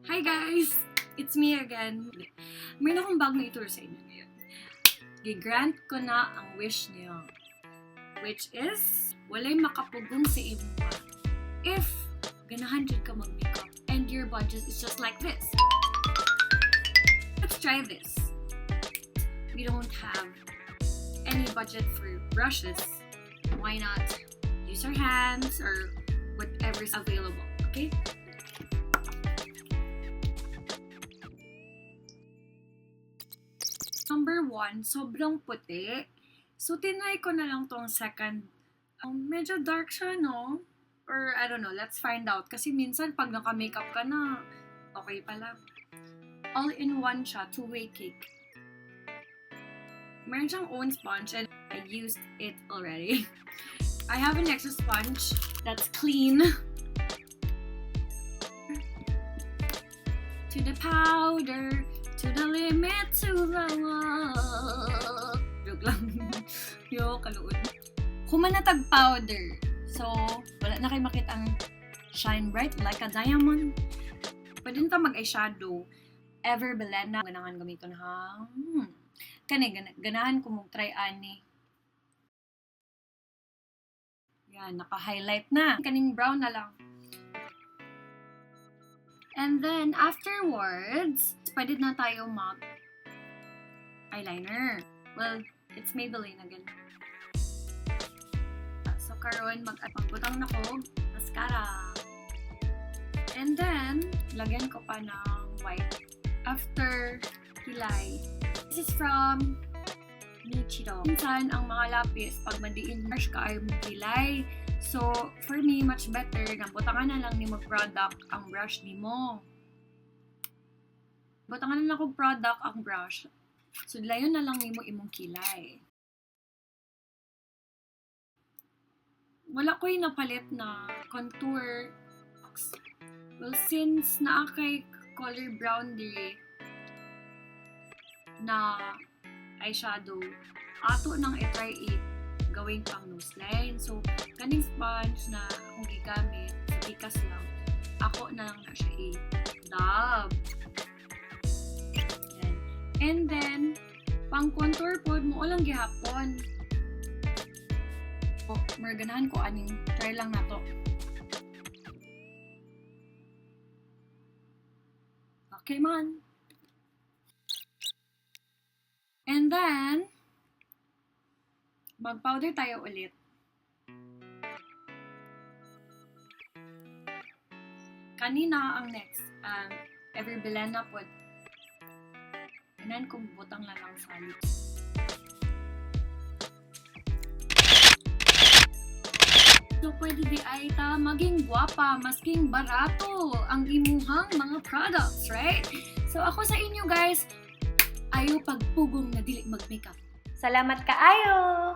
Hi guys! It's me again. Meron akong bagong ituro sa inyo ngayon. Gigrant ko na ang wish niyo. Which is, walay makapugong sa imo if ganahan jud ka mag-makeup and your budget is just like this. Let's try this. We don't have any budget for brushes. Why not use our hands or whatever's available, okay? Number one, sobrang puti. So, tinry ko na lang tong second. Medyo dark siya, no? Or, I don't know, let's find out. Kasi minsan, pag naka-makeup ka na, okay pala. All-in-one siya, two-way cake. Meron siyang own sponge and I used it already. I have an extra sponge that's clean. To the powder, to the limit, to the wall. Joke lang. Yo, kaluod. Humanatag powder. So, wala na kayo makita ang shine bright like a diamond. Pwede na ta mag-eyeshadow. Ever Bilena. Ganahan gamiton ha. Kani, ganahan ko mong try ani. Yan, naka-highlight na. Kaning brown na lang. And then, afterwards, pwede na tayo mag eyeliner. Well, it's Maybelline again. So, karon magbutang na ko mascara. And then, lagyan ko pa ng white after kilay. This is from Nichido. Minsan, ang mga lapis, pag madiin brush ka ay mong kilay. So, for me, much better na butangan na lang ni mag-product ang brush ni mo. Butangan na lang kong product ang brush. So, layon na lang nimo imong kilay. Wala ko'y napalit na contour. Well, since naa kay color brown diri na eyeshadow, ato nang i-try it gawing pang nose line. So, kaning sponge na akong gigamit, sa pikas lang, ako na lang na siya i-dab. Yan. And then, pang contour pod mo lang gihapon. O, marganahan ko aning try lang na to. Okay man. And then, mag-powder tayo ulit. Kanina ang next, Ever Bilena pod. Ganahan kong butang na lang sa lips. So, pwede di ay ta maging guwapa, masking barato ang imuhang mga products, right? So, ako sa inyo guys, ayaw pagpugong na dili mag-makeup. Salamat kaayo!